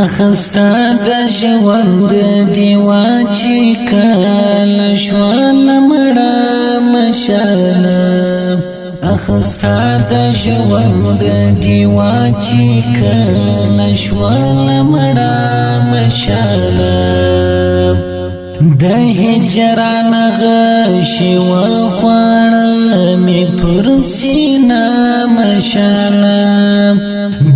اخستا د ژوند دیوا چې کله شول مړه مشاله. اخستا د ژوند دیوا چې کله شول مړه مشاله. د هجران غشي وخوړل می پر سینا مشاله.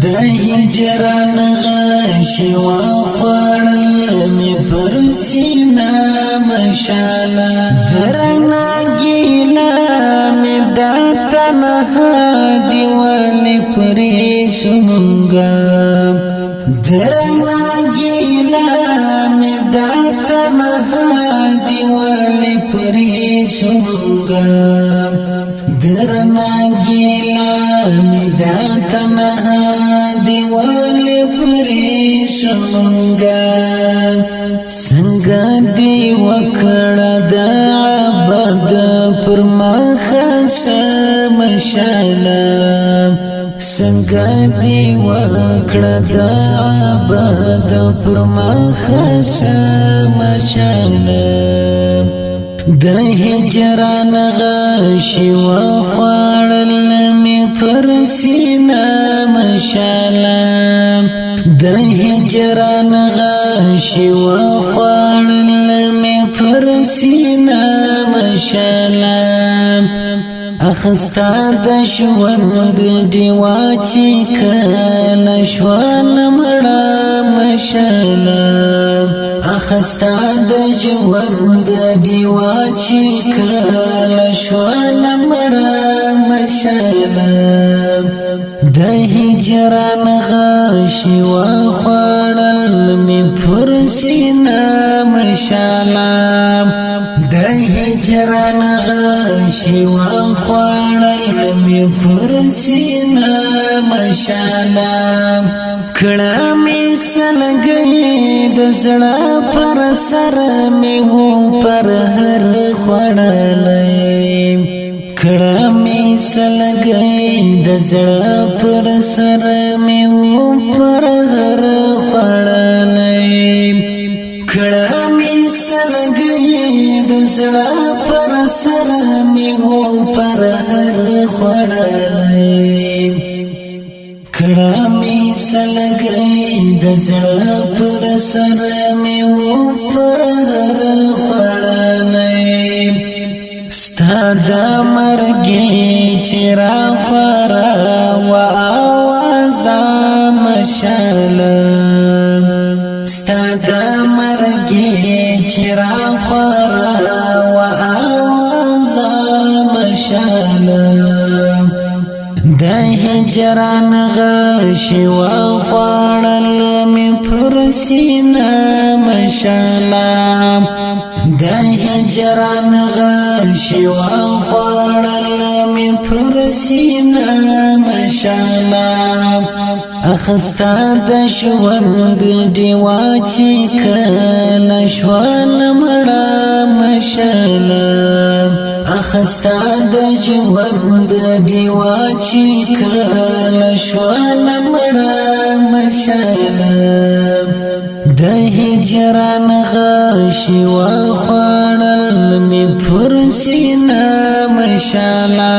د هجران غشي وخوړل می پر سینا مشاله. درنا ګیلا می د تنها دی ول پرې سمنګا. درنا ګیلا می د تنها دی ول پرې سمنګا. درنا ګیلا می د تنها دی ول پرې سمنګا. څنګه دی وکړه د عبد پر مخ مشاله. څنګه دی وکړه د عبد پر مخ مشاله. د هجران غشي وخوړل می پر سینا مشاله. د هجران غشي وخوړل می پر سینا مشاله. اخستا د ژوند دیوا چې کله شول مړه مشاله. اخستا د ژوند دیوا چې کله شول مړه مشاله. د هجران غشي وخوړل می پر سینا مشاله. د هجران غشي وخوړل می پر سینا مشاله. کړه می سلګي د زړه پر سر می وو پر هر خوړلې. کړه می سلګي د زړه پر سر می وو پر هر خوړلې. کړه می سلګي د زړه پر سر می وو پر هر خوړلې. کړه می سلګي د زړه پر سر می وو پر هر خوړلې. ستا د مرګي چې را خورا و آوازا مشاله. ستا د مرګي چې را خورا و آوازا مشاله. د هجران غشي وخوړل می پر سینا مشاله. د هجران غشي وخوړل می پر سینا مشاله. اخستا د ژوند دیوا چې کله شول مړه مشاله. اخستا د ژوند دیوا چې کله شول مړه مشاله. د هجران غشي وخوړل می پر سینا مشاله.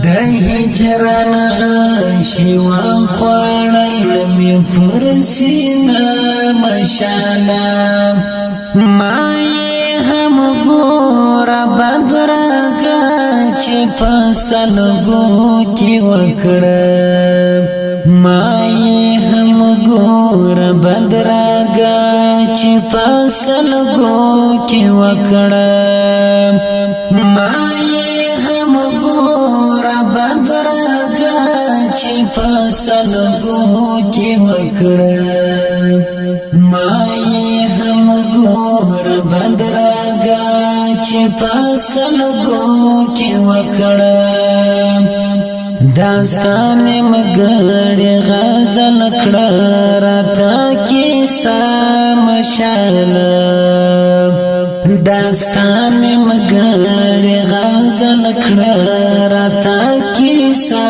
د هجران غشي وخوړل می پر سینا مشاله. ما هم ګور بدرګه چې په سلګو کې وکړه. ما هم ګور بدرګه چې په سلګو کې وکړه. ما هم ګور بدرګه چې په سلګو کې وکړه. ما هم ګور بدرګه چې په سلګو کې وکړه. داستان مګړی غزل کړه راته کیسه مشاله. داستان مګړی غزل کړه راته کیسه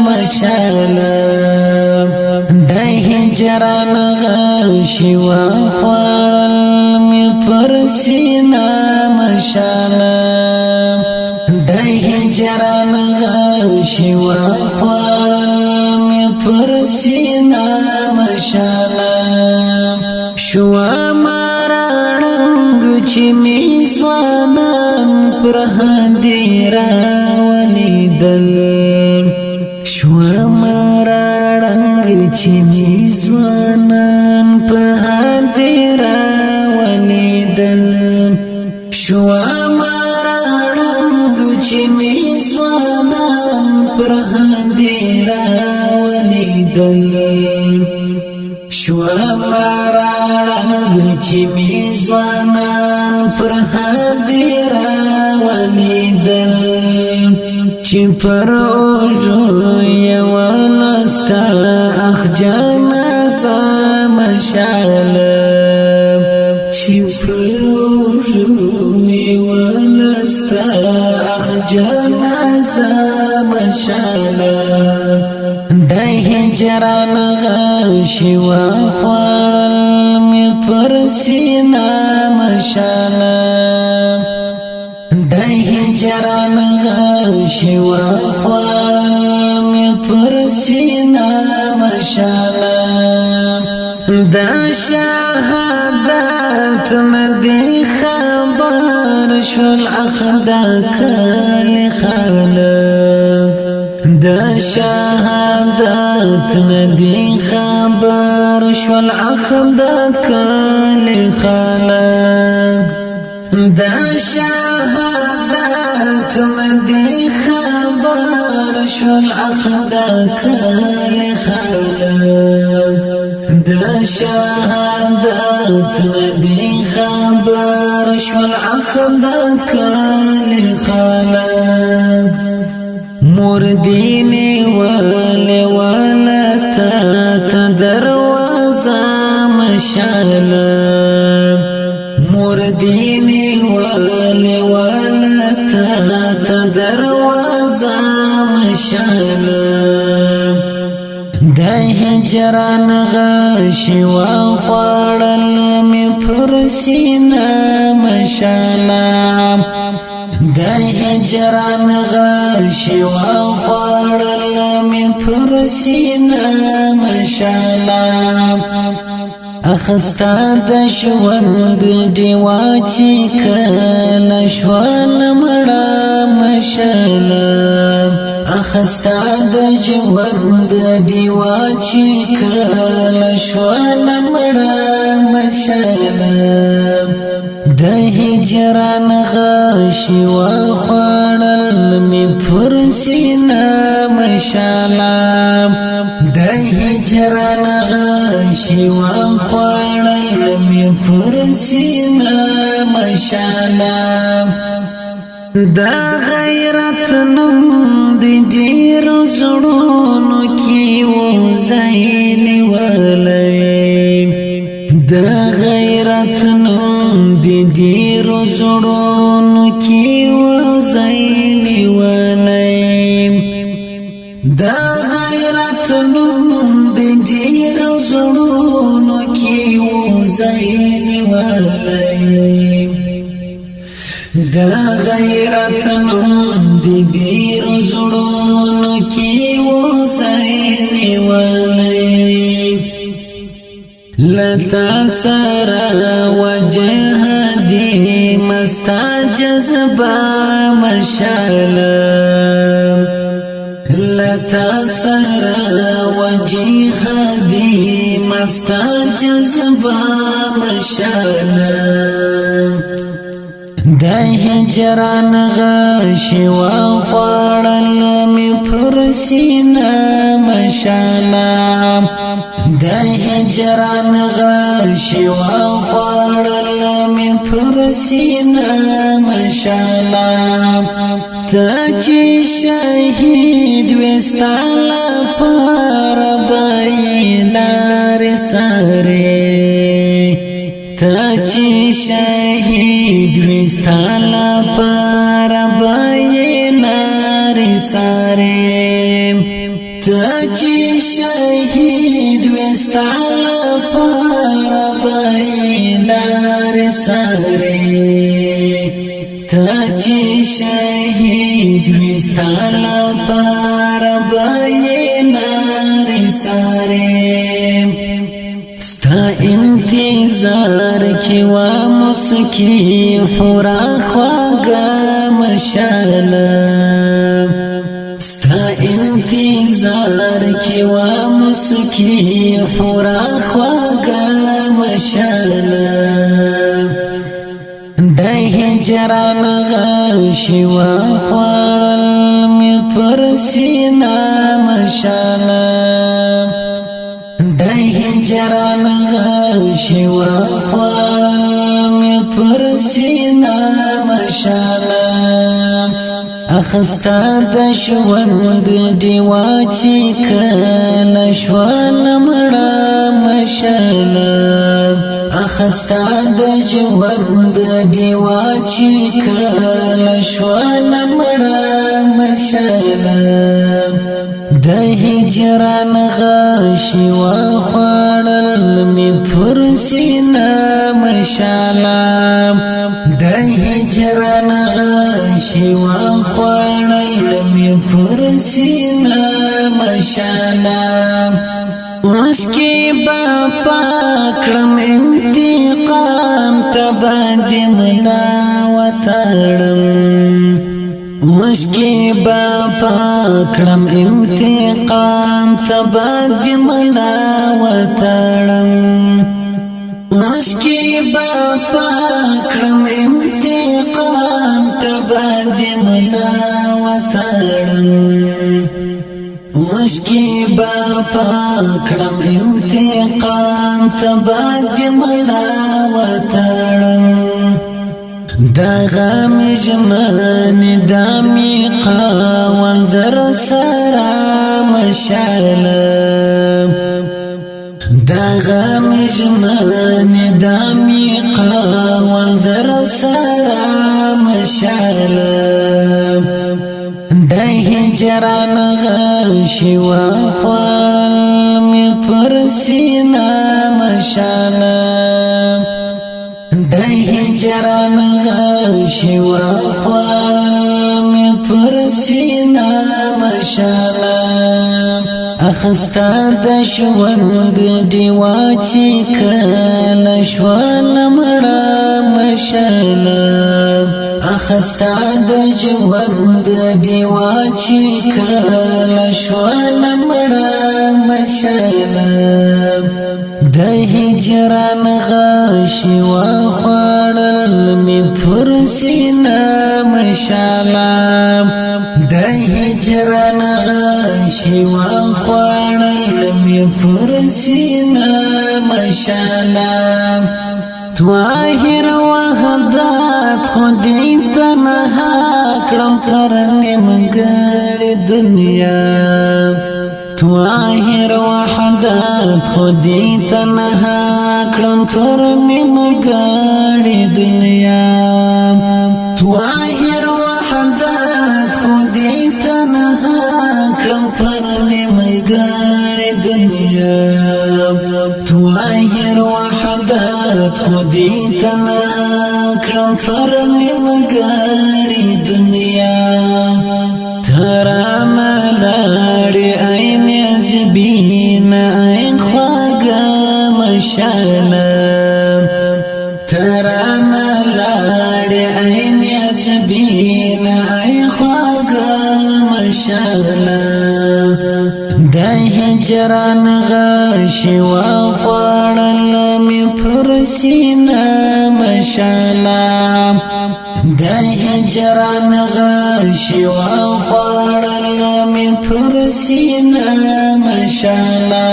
مشاله. د هجران غشي وخوړل می پر سینا مشاله. د هجران غشي وخوړل می پر سینا مشاله. شو مارړنګ چې می ځوانان پر هدیره ولیدل. شو مارړنګ چې می ځوانان پر هدیره ولیدل. شو مارړنګ چې می ځوانان پر هدیره ولیدل. شو مارړنګ چې می ځوانان پر هدیره ولیدل. چې پر اوږو یې ولستا اخ جنازه مشاله. چې پر اوږو یې ولستا اخ جنازه مشاله. د هجران غشي وخوړل می پر سینا مشاله. د هجران غشي وخوړل می پر سینا مشاله. د شهادت ندی خبر شول اخدا کل خلق. د شهادت ندی خبر شول اخدا کل خلق. د شهادت ندی خبر شول اخدا کل خلق. د شهادت ندی خبر شول اخدا کل خلق. مور دیني ول ولتا ته دروازه مشاله. مور دیني ول ولتا ته دروازه مشاله. د هجران غشي وخوړل می پر سینا مشاله. د هجران غشي وخوړل می پر سینا مشاله. اخستا د ژوند دیوا چې کله شول مړه مشاله. اخستا د ژوند دیوا چې کله شول مړه مشاله. د هجران غشي وخوړل می پر سینا مشاله. د هجران غشي وخوړل می پر سینا مشاله. د غیرت نوم د ډېر زړونو کې وځای نیولی. د غیرت نوم د ډېر زړونو کې وځای نیولی. د غیرت نوم د ډېر زړونو کې وځای نیولی. د غیرت نوم د ډېر زړونو کې وځای نیولی. لتا سره وجه دی مستا جذبه مشاله. لتا سره وجه دی مستا جذبه مشاله. د هجران غشي وخوړل می پر سینا مشاله. د هجران غشي وخوړل می پر سینا مشاله. ته چې شهید وستاله پر بینار سره. ته چې شهید وستاله پر بینار سره. ته چې شهید وستاله سره، ته چې شهید وي ستا لپاره به یې نارې سارې. ستا انتظار کې وا مسکی حورا خواږه مشاله، ستا انتظار کې وا مسکی حورا خواږه مشاله. د هجران غشي وخوړل مې پر سینا مشاله، د هجران غشي وخوړل مې پر سینا مشاله. اخستا د ژوند دیوا چې کله شول مړه مشاله، اخستا د ژوند دیوا چې کله شول مړه مشاله. د هجران غشي وخوړل مې پر سینا مشاله، د هجران غشي وخوړل مې پر سینا مشاله. اوس کې با پاکړم انتقام ته دې ملا وتړم، اوس کې با پاکړم انتقام ته دې ملا وتړم، اوس کې با پاکړم انتقام ته دې ملا وتړم، اوس کې با پاکړم انتقام ته دې ملا وتړم. دغه مې ژمن دامي قاول در سره مشاله، دغه مې ژمن دامي قاول در سره مشاله. د هجران غشي وخوړل مې پر سینا مشاله، د هجران غشي وخوړل مې پر سینا مشاله. اخستا د ژوند دیوا چې کله شول مړه مشاله، اخستا د ژوند دیوا چې کله شول مړه مشاله. د هجران غشي وخوړل مې پر سینا مشاله، د هجران غشي وخوړل مې پر سینا مشاله. طاهر وحدت خو دې تنها کړم پر نیمګړې دنیا، طاهر وحدت خو دې تنها کړم پر نیمګړې دنیا، طاهر وحدت خو دې تنها کړم پر نیمګړې دنیا، طاهر وحدت خو دې تنها کړم پر نیمګړې دنیا. ترانه لاړې عین زبین عین خواږه مشاله، ترانه لاړې عین زبین عین خواږه مشاله. د هجران غشي وخوړل مې پر سینا مشاله، د هجران غشي وخوړل مې پر سینا مشاله.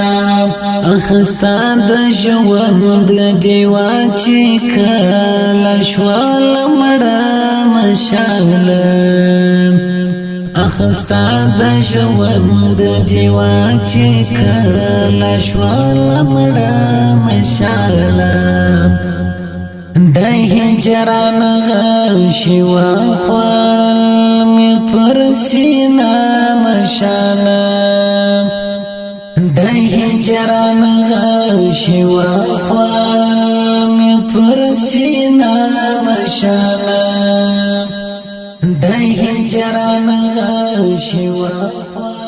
اخستا د ژوند دیوا چې کله شول مړه مشاله، اخستا د ژوند دیوا چې کله شول مړه مشاله. د هجران غشي وخوړل مې پر سینا مشاله، د هجران غشي وخوړل مې پر سینا مشاله، د هجران شوا.